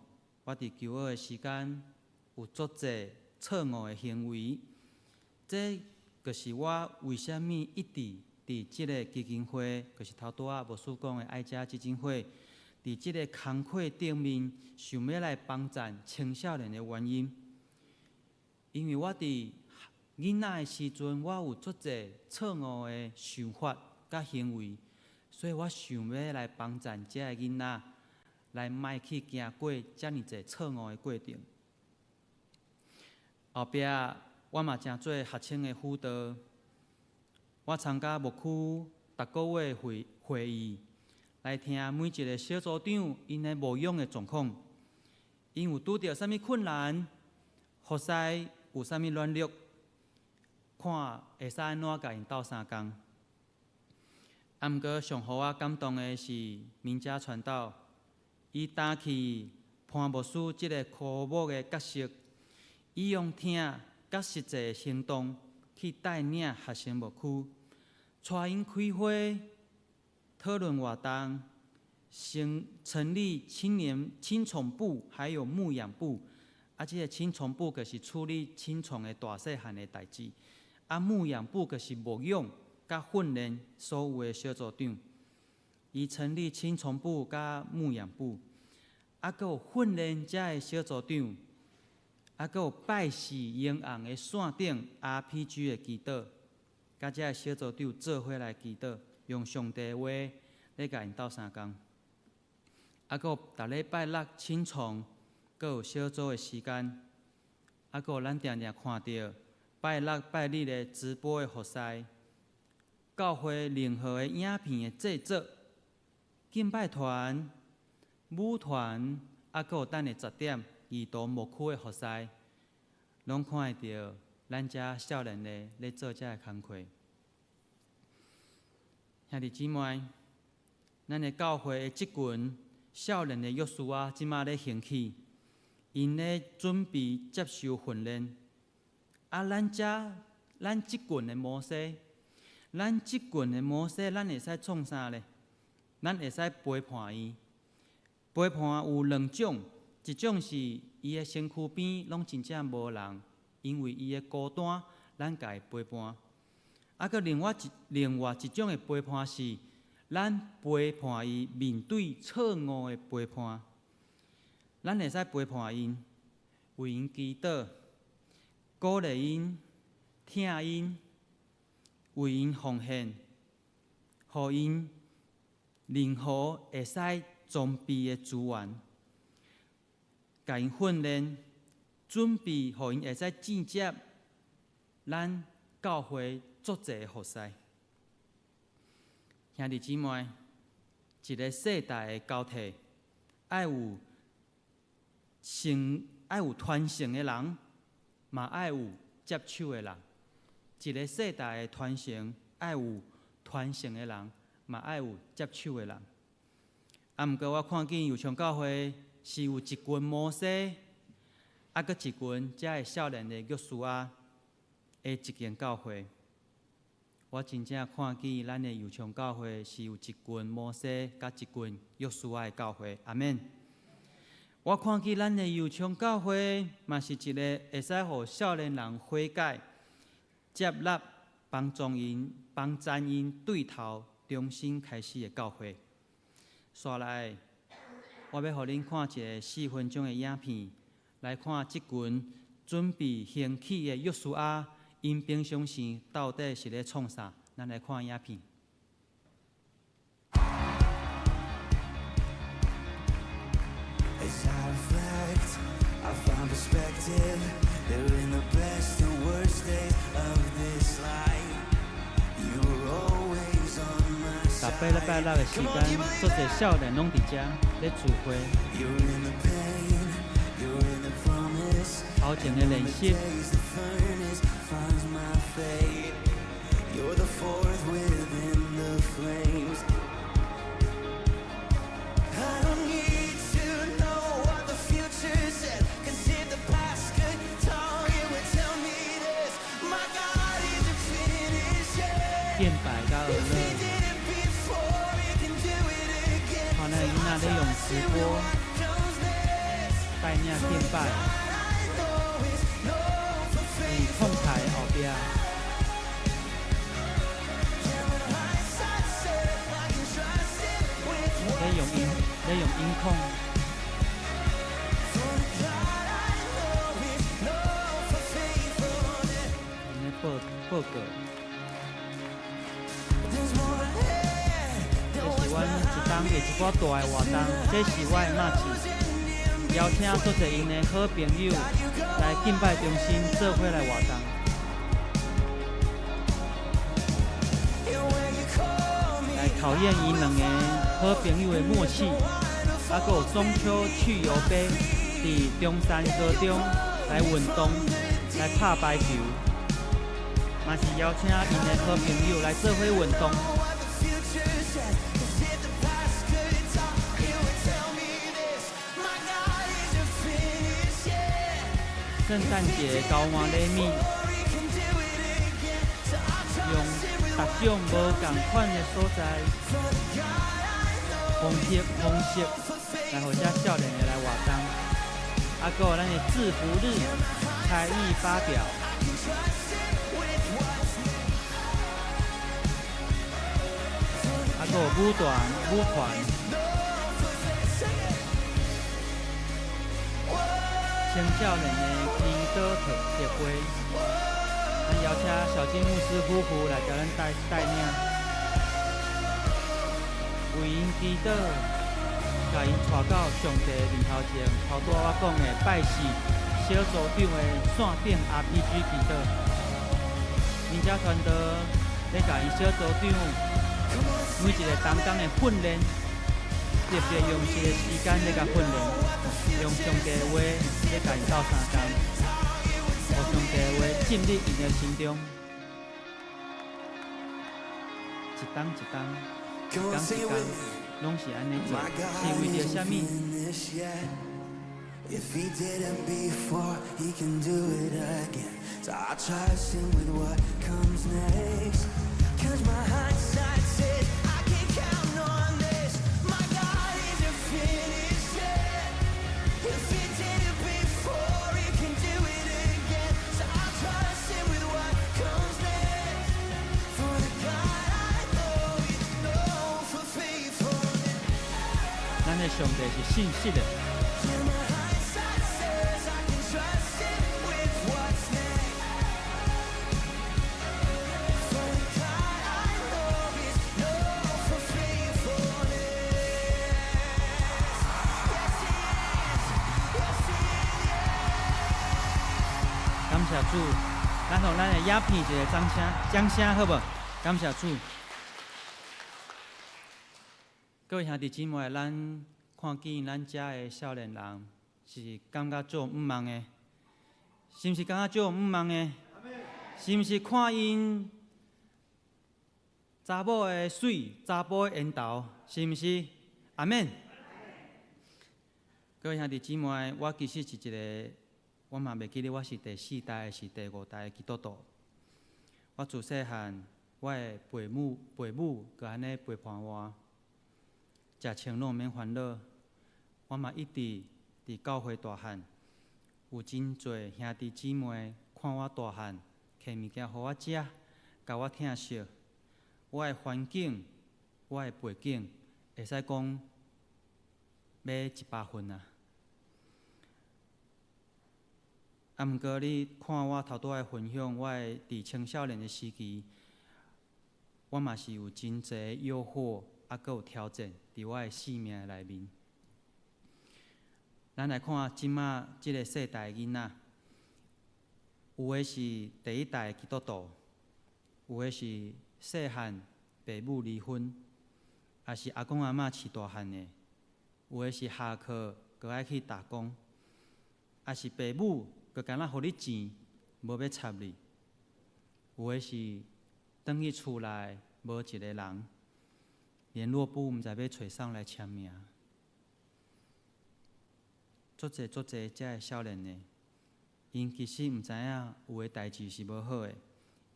我佇求學的時間有足濟錯誤的行為，這就是我為啥物一直佇這个基金會，就是頭拄仔牧師講的愛家基金會，佇這个工課頂面想欲來幫贊青少年的原因。因為我佇囡仔的時陣，我有足濟錯誤的想法佮行為，所以我想欲來幫贊遮个囡仔，來莫去經過遮爾濟錯誤的過程。後壁我嘛誠做學生的輔導，我參加牧區逐個月會會議，來聽每一个小組長𪜶的牧養的狀況，𪜶有拄著啥物困難，服侍有啥物軟弱，看會使按怎共𪜶鬥相共。啊，毋過上予我感動的是明家傳道，伊擔起潘牧師這个箍某的角色，伊用疼佮實際行動去帶領學生牧區，帶𪜶開會、討論活動、成立青年青創部，還有牧養部。啊，這个青創部就是處理青創的大細漢的代誌，啊，牧養部就是牧養佮訓練所有的小組長。伊成立青創部佮牧養部，啊，閣有訓練遮的小組長，啊，閣有拜四榮紅的線頂 RPG 的祈禱，佮遮的小組長做伙來祈禱，用上帝的話來共𪜶鬥相共。啊，閣有逐禮拜六青創，閣有小組的時間，啊，閣有咱定定看著拜六拜日的直播的服侍，教會任何的影片的製作，敬拜團、舞團，啊，閣有等下10點兒童牧區的服侍，攏看會著咱遮少年的咧做遮个工課。兄弟姊妹，咱的教會的這群少年的約書亞，這馬咧興起，𪜶咧準備接受訓練。啊，咱遮咱這群的摩西，咱這群的摩西，咱會使創啥咧？咱會使陪伴伊。陪伴有兩種，一種是伊的身軀邊攏真正無人，因為伊的孤單，咱共伊陪伴。啊，閣另外一種的陪伴是，咱陪伴伊面對錯誤的陪伴，咱會使陪伴𪜶，為𪜶祈禱，鼓勵𪜶，疼𪜶，為𪜶奉獻，予𪜶任何會使裝備的資源，共𪜶訓練，準備，予𪜶會使進接咱教會足濟的服侍。兄弟姊妹，一个世代的交替，愛有承，愛有傳承的人，嘛愛有接手的人。一个世代的傳承，愛有傳承的人，嘛愛有接手的人。啊，毋過我看見右昌教會是有一群摩西，啊，閣一群遮的少年的約書亞的一間教會。我真正看見咱的右昌教會是有一群摩西佮一群約書亞的教會。阿們。我看見咱的右昌教會嘛是一个會使予少年人悔改、接納、幫助𪜶、幫贊𪜶對頭重新開始的教會。紲來，我欲予恁看一个4分鐘的影片，來看這群準備興起的約書亞，𪜶平常時到底是咧創啥？咱來看影片。 As I reflect, I find perspective. They're in the best and worst days of this life. You were always on my 逐擺禮拜 side. 六的時間，足濟少年攏佇遮咧聚會。 You're in the pain, you're in the promise. 頭前的練習， Days the furnace finds my fate. You're the fourth within the flames. I don't need to know what the future said. 'Cause if the past could talk, it would tell me this. My God isn't finished yet. 敬拜佮呵 If 樂。 he did it before, he can do it again. 看咱的囡仔咧用直播 Comes next. 帶領敬拜， I know it's known for 佇控台後壁。 And when hindsight said I can trust it with 咧用音，咧用音控， For the God I know is known for faithfulness. 𪜶咧報報告。 There's more ahead 這是阮一冬的一寡大的活動，這是我的默契，邀請足濟𪜶的好朋友來敬拜中心做伙來活動， And when you call me, 來考驗𪜶兩个好朋友的默契。啊，閣有中秋趣遊杯，佇中山高中來運動，來拍排球，嘛是邀請𪜶的好朋友來做伙運動。 what the future says. 'Cause if the past could talk, it would tell me this. My God isn't finished yet. 聖誕節交換禮物， Or he can do it again. So I 用 trust him with 逐種無仝款的所在， For the God I know 方式方式來予遮少年的來活動。啊，閣有咱的制服日才藝發表， I can trust him with what's next. 啊，閣有舞團舞團， Sing it. 青少年的祈禱特特會，咱邀請小金牧師夫婦來共咱帶帶領，為𪜶祈禱，共𪜶帶到上帝面頭前。頭拄仔我講的拜四小組長的線頂 RPG 祈禱，𪜶遮傳道咧共𪜶小組長每一个同工的訓練，特別用一个時間咧共訓練，用上帝的話咧共𪜶鬥相共，予上帝的話進入𪜶的心中。一冬一冬，一 Come 工 on, sing 一 it 工 with me. 攏是按呢做， My 是 God 為著啥 isn't 物？ finished yet. If he did it before, he can do it again. So I trust him with what comes next. 'Cause my hindsight says I can count on this. My God isn't finished yet. If he did it before, he can do it again. So I trust him with what comes next. For the God I know is known for 咱的上帝是信實的。 Yeah, my hindsight says I can trust him with what's next. For the God I know is known for faithfulness. Yes, he is. Yes, he is. 感謝主，咱予咱的影片一個掌聲，掌聲好無？感謝主。各位兄弟姊妹，咱看見咱遮的少年人是感覺足向望的，是毋是感覺足向望的？是毋是看𪜶查某的媠，查埔的緣投，是毋是？阿們。各位兄弟姊妹，我其實是一個，我嘛袂記得我是第四代還是第五代的基督徒。我自細漢，我的爸母爸母就按呢陪伴我，食穿攏毋免煩惱。我嘛一直佇教會大漢，有真濟兄弟姊妹看我大漢，提物件予我食，共我疼惜。我的環境，我的背景，會使講欲100分啊！啊，毋過你看我頭拄仔分享，我的佇青少年的時期，我嘛是有真濟誘惑，啊，閣有挑戰佇我的生命內面。咱來看這馬這个世代的囡仔，有的是第一代的基督徒，有的是細漢爸母離婚，抑是阿公阿嬤飼大漢的，有的是下課閣愛去打工，抑是爸母閣干焦予你錢，無欲插你，有的是轉去厝內無一个人，聯絡簿毋知欲揣誰來簽名。足濟足濟遮的少年的，𪜶其實毋知影有的代誌是無好的，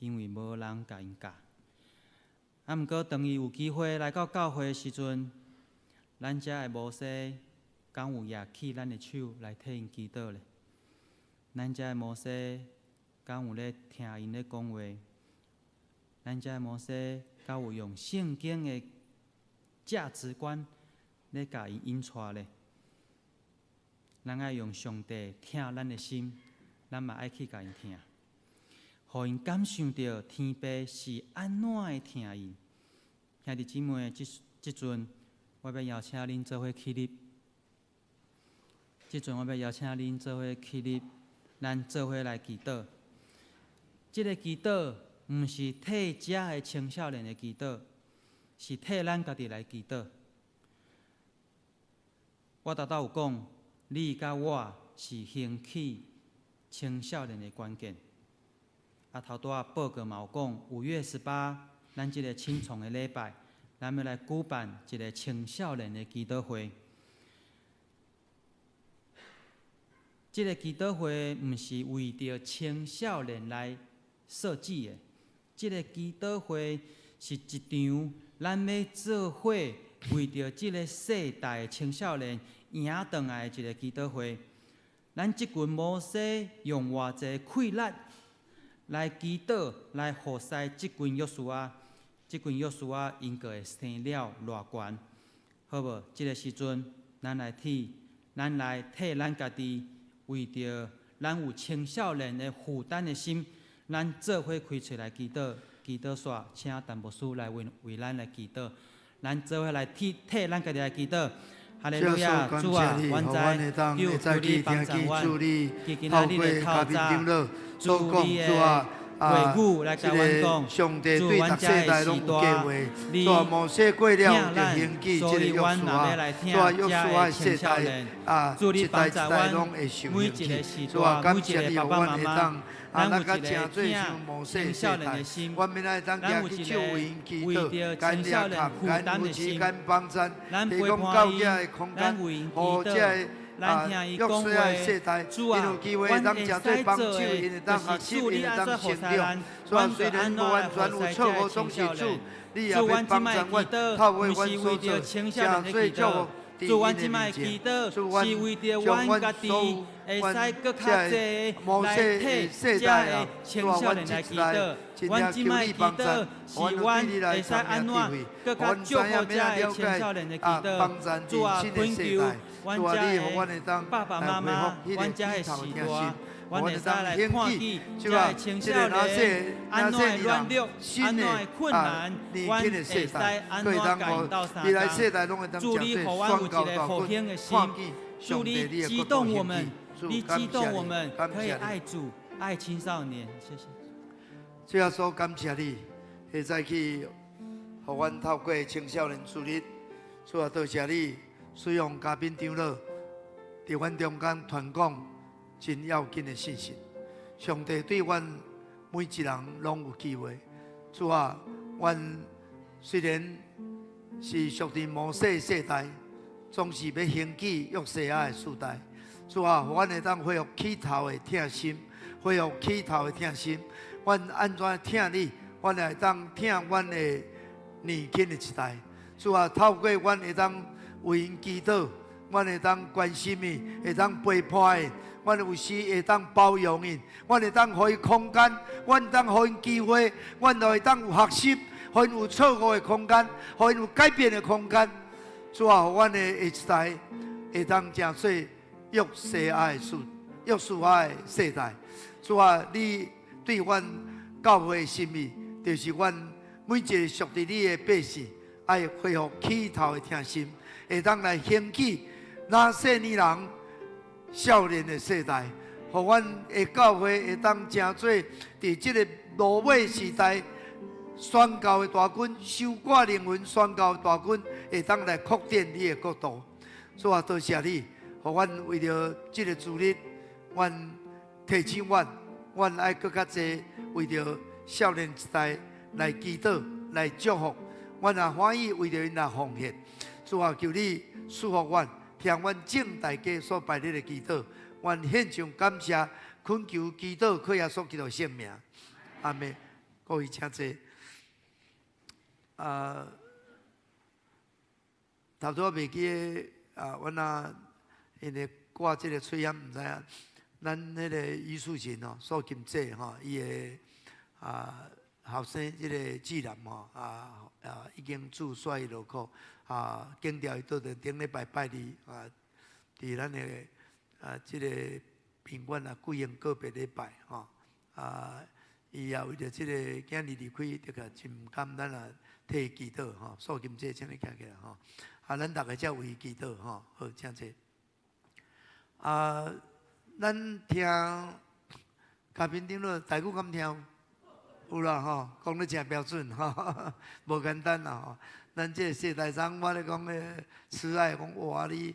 因為無人共𪜶教。啊，毋過當伊有機會來到教會的時陣，咱遮的牧師敢有舉起咱的手來替𪜶祈禱咧？咱遮的牧師敢有咧聽𪜶咧講話？咱遮的牧師敢有用聖經的價值觀咧共𪜶引帶咧？咱愛用上帝疼咱的心，咱嘛愛去共𪜶疼，予𪜶感受著天父是按怎的疼𪜶。兄弟姊妹，這這陣我欲邀請恁做伙起立。這陣我欲邀請恁做伙起立，咱做伙來祈禱。這个祈禱毋是替遮的青少年的祈禱，是替咱家己來祈禱。我頭拄有講，你佮我是興起青少年的關鍵。啊，頭拄仔報告嘛有講，5月18，咱這个青創的禮拜，咱欲來舉辦一个青少年的祈禱會。這个祈禱會毋是為著青少年來設計的，這个祈禱會是一場咱欲做伙為著這个世代的青少年贏轉來的一个祈禱會。咱這群摩西用偌濟氣力來祈禱，來服侍這群約書亞，這群約書亞𪜶就會生了偌懸，好無？這个時陣，咱來替咱家己，為著咱有青少年的負擔的心，咱做伙開喙來祈禱，祈禱煞，請陳牧師來為為咱來祈禱，咱做伙來替替咱家己來祈禱。哈利路亞，主啊，阮知求求你幫助阮，記今仔日的透早，主你的話語來共阮講，主阮遮的時代，你疼咱，所以阮若欲來疼遮的青少年，主你幫助阮每一个時代，每一个爸爸媽媽，咱有一个疼青少年的心，咱有一个為著青少年負擔的心，咱陪伴𪜶，咱為𪜶祈禱，咱聽伊講話。主啊，阮會使做的，就是主你按怎服侍咱，阮就按怎來服侍這个青少年。主，阮這擺祈禱，毋是為著青少年的祈禱，主，阮這擺祈禱是為著阮家己會使閣較濟來替遮个青少年來祈禱。阮這擺祈禱是阮會使按怎閣較祝福遮个青少年的祈禱。主啊，懇求阮遮个爸爸媽媽，阮遮个時代，阮會使來看見遮个青少年按怎的軟弱，按怎的困難，阮會使按怎共𪜶鬥相共。主，你予阮有一个復興的心，主，你激動我們，你激動我們可以愛主、愛青少年。謝謝。主耶穌，感謝你，現在去予阮透過青少年主日，主啊，多謝你使用嘉賓長老，佇阮中間傳講真要緊的信息。上帝對阮每一人攏有機會。主啊，阮雖然是屬佇摩西世代，總是欲興起約書亞的世代。主啊，予阮會當恢復起頭的疼心，恢復起頭的疼心。阮按怎疼你，阮會當疼阮的年輕的一代。主啊，透過阮會當為𪜶祈禱，阮會當關心伊，會當陪伴伊，阮有時會當包容𪜶，阮會當予伊空間，阮當予𪜶機會，阮就會當有學習，予𪜶有錯誤的空間，予𪜶有改變的空間。主啊，予阮的下一代會當成做約書亞的世，約書亞的世代。主啊，你對阮教會的心意，就是阮每一個屬佇你的百姓，愛恢復起頭的疼心，會當來興起拿細耳人少年的世代，予阮的教會會當成做佇這个落尾時代宣教的大軍，收割靈魂宣教的大軍，會當來擴展你的國度。主啊，多謝你，予阮為著這个主日，阮提醒阮，阮愛閣較濟為著少年一代來祈禱、來祝福。阮也歡喜為著𪜶來奉獻。主啊，求你賜福阮，聽阮眾大家所拜你的祈禱。阮獻上感謝，懇求祈禱，靠耶穌基督聖名。阿們。各位請坐。啊，頭拄仔袂記得啊，阮啊，因為掛這个喙罨，毋知影，咱彼个余素琴哦，素琴姐吼，伊的啊後生這个志南吼，啊已經主徙伊落苦啊，經調伊倒佇頂禮拜拜二啊，佇咱的啊這个賓館啊舉行告別禮拜吼，啊，伊也為著這个囝兒離開，的確真毋甘，咱也替伊祈禱吼，素琴姐，請你徛起來吼，啊，咱逐家才為伊祈禱吼，好，請坐。啊，咱聽嘉賓長老台語敢聽？有啦吼，講得誠標準吼，無簡單啦吼。咱這个世代人，我咧講咧，慈愛講哇，你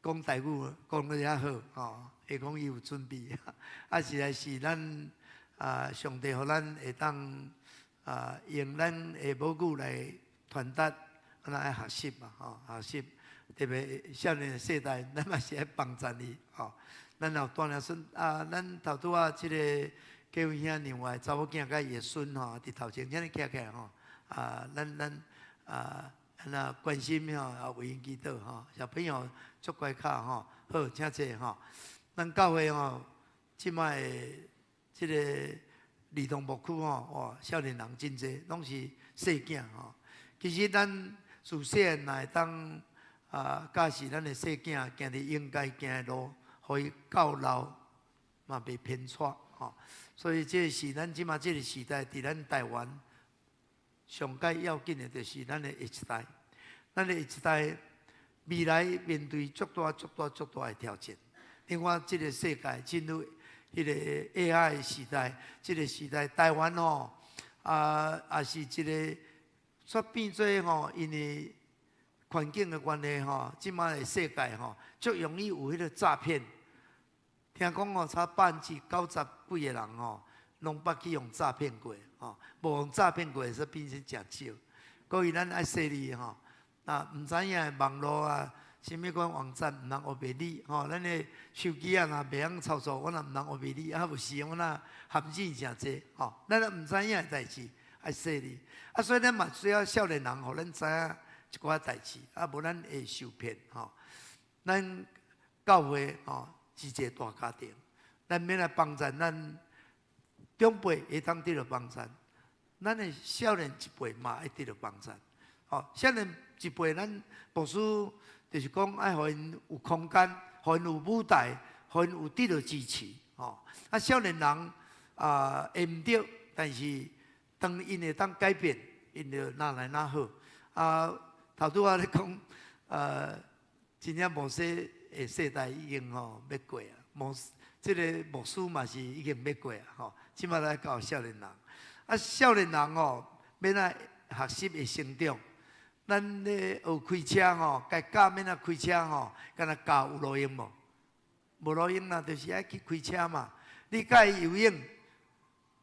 講台語講得遐好吼，會講伊有準備，啊，實在是咱啊，上帝予咱會當啊，用咱的母語來傳達，咱愛學習嘛吼，學習。特別少年的世代，咱嘛是愛幫助伊吼。咱有大領孫啊，咱頭拄仔這个繼位兄另外查某囝佮伊的孫吼，佇頭前，請你徛起來吼。啊，咱啊，那關心吼，啊為𪜶祈禱吼。小朋友足乖巧吼，好，請坐吼。咱教會吼，這擺的這个兒童牧區吼，哇，少年人真濟，攏是細囝吼。其實咱自細漢若會當啊，教示咱的細囝行佇應該行的路，予伊到老嘛袂偏躍吼。所以這是咱這馬這个時代，佇咱台灣上蓋要緊的，就是咱的下一代。咱的下一代未來面對足大、足大、足大的挑戰。另外，這个世界進入彼个 AI 時代，這个時代台灣吼啊，也是一个煞變做吼，因為環境的關係吼，這馬的世界吼，足容易有彼个詐騙。聽講吼，差90%幾个人吼，攏捌去予詐騙過吼，無予詐騙過，煞變成誠少。所以咱愛細膩吼，啊，毋知影網路啊，啥物款網站毋通烏白理吼，咱的手機啊，若袂曉操作，阮也毋通烏白理，啊，有時阮啊陷阱誠濟吼，咱也毋知影的代誌愛細膩。啊，所以咱嘛需要少年人，予咱知影一寡代誌，啊，無咱會受騙吼。咱教會吼是一個大家庭，咱欲來幫贊咱長輩會當得著幫贊，咱的少年一輩嘛會得著幫贊。吼，少年一輩，咱牧師就是講愛予𪜶有空間，予𪜶有舞台，予𪜶有得著支持。吼，啊，少年人啊會毋著，但是當𪜶會當改變，𪜶就若來若好。啊，頭拄仔咧講，真正摩西的世代已經吼欲過啊，摩這个牧師嘛是已經欲過啊，吼，這馬來教少年人。啊，少年人吼，欲來學習會成長。咱咧學開車吼，共教欲怎開車吼，敢若教有路用無？無路用啦，就是愛去開車嘛。你教伊游泳，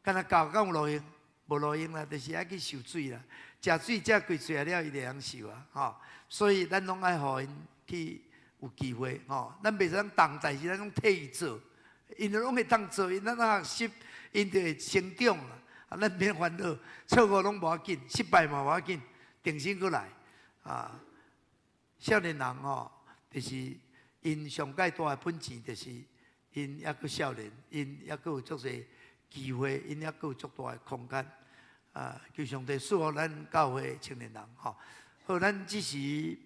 敢若教敢有路用？無路用啦，就是愛去受水啦。食水食幾喙了，伊就會曉受啊，吼。所以咱攏愛予𪜶去有機會，吼。咱袂使當代誌，咱攏替伊做，𪜶就攏會當做，𪜶咱學習，𪜶就會成長啊。啊，咱免煩惱，錯誤攏無要緊，失敗嘛無要緊，重新閣來。啊，少年人吼，就是𪜶上蓋大的本錢，就是𪜶猶閣少年，𪜶猶閣有足濟機會，𪜶猶閣有足大的空間。啊，求上帝賜福咱教會青年人吼。好，咱這時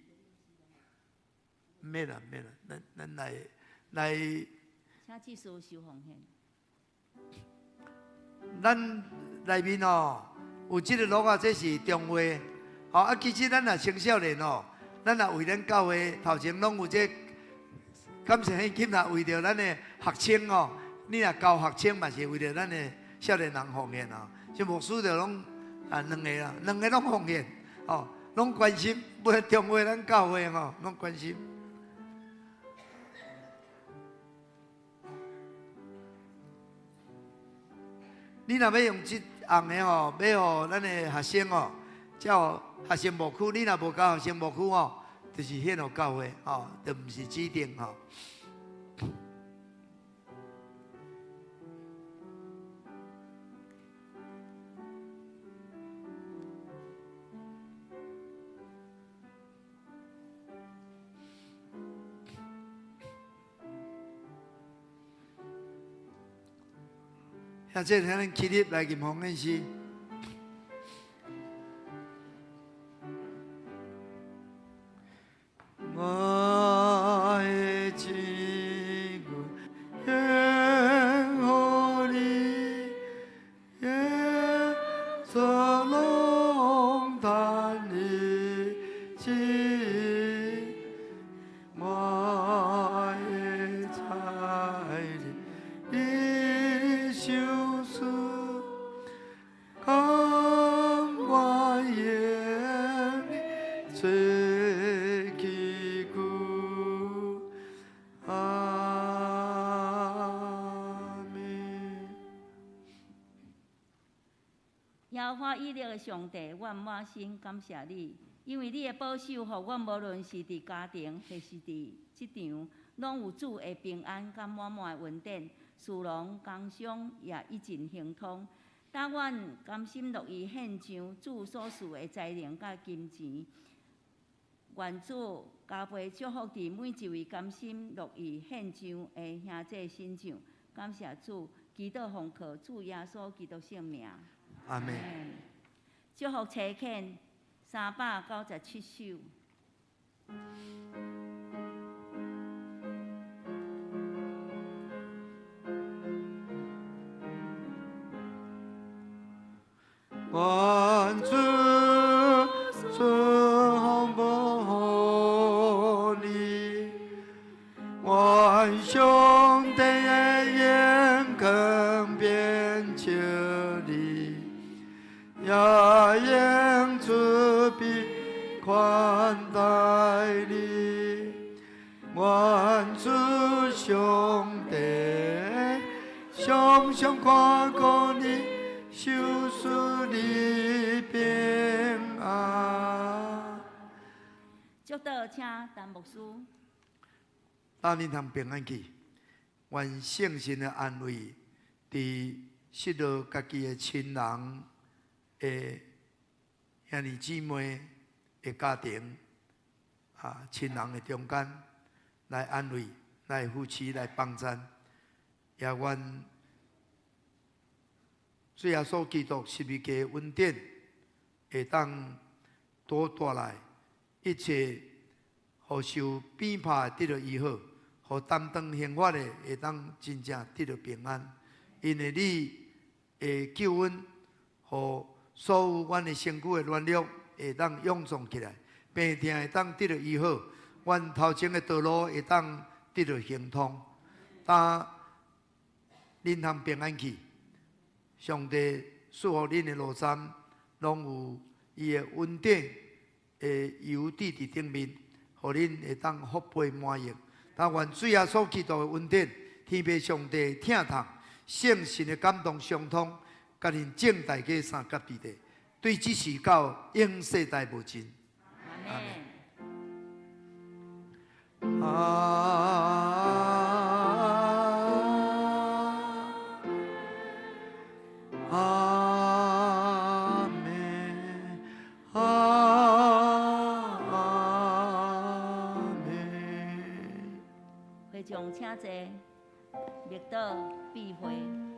免啦免啦，咱咱來來。請執事收奉獻。咱內面吼有這个橐仔，這是中會。吼啊，其實咱若青少年吼，咱若為咱教會頭前攏有這感謝獻金，若為著咱的學生吼，你若教學生嘛是為著咱的少年人奉獻吼。這牧師就攏啊兩个啦，兩个攏奉獻，吼，攏關心，無論中會咱教會吼，攏關心。你若欲用這紅的吼，欲予咱的學生吼，才予學生牧區，你若無交學生牧區吼，就是獻予教會吼，就毋是指定吼。兄弟，咱起立來吟奉獻詩。我的情獻予你，耶穌攏趁一切，我的財力你收取，甘願用你做器具。阿們。耶和華以勒的上帝，阮滿心感謝你，因為你的保守，予阮無論是佇家庭，或是佇職場，攏有主的平安佮滿滿的恩典，事農工商也一盡亨通。當阮甘心樂意獻上主所賜的才能佮金錢，願主加倍祝福佇每一位甘心樂意獻上的兄弟身上。感謝主，祈禱奉靠主耶穌基督聖名。阿們。祝福差遣397首。願主賜福予你，願上帝的眼光遍照你，也用慈悲寬待你。願主上帝常常看顧你，賞賜你平安。祝禱，請陳牧師。大恁通平安去，願聖神的安慰，佇失落家己的親人的兄弟姊妹的的家庭啊親人的中間來安慰、來扶持、來幫贊，也願主耶穌基督十字架恩典會當多帶來一切，予受鞭拍得著醫好，予擔當刑罰的會當真正得著平安。因為你的救恩，予所有阮的身軀的軟弱會當勇壯起來，病痛會當得著醫好，阮頭前的道路會當得著亨通。當恁通平安去，上帝賜予恁的路站，攏有伊的恩典的油滴佇頂面，予恁會當福杯滿溢。但願主耶穌基督的恩典、天父上帝疼痛、聖神的感動相通，佮恁眾大家三佮佇咧，對這時到永世代無盡。阿門。啊。阿門，阿門。會眾請坐，默禱閉會。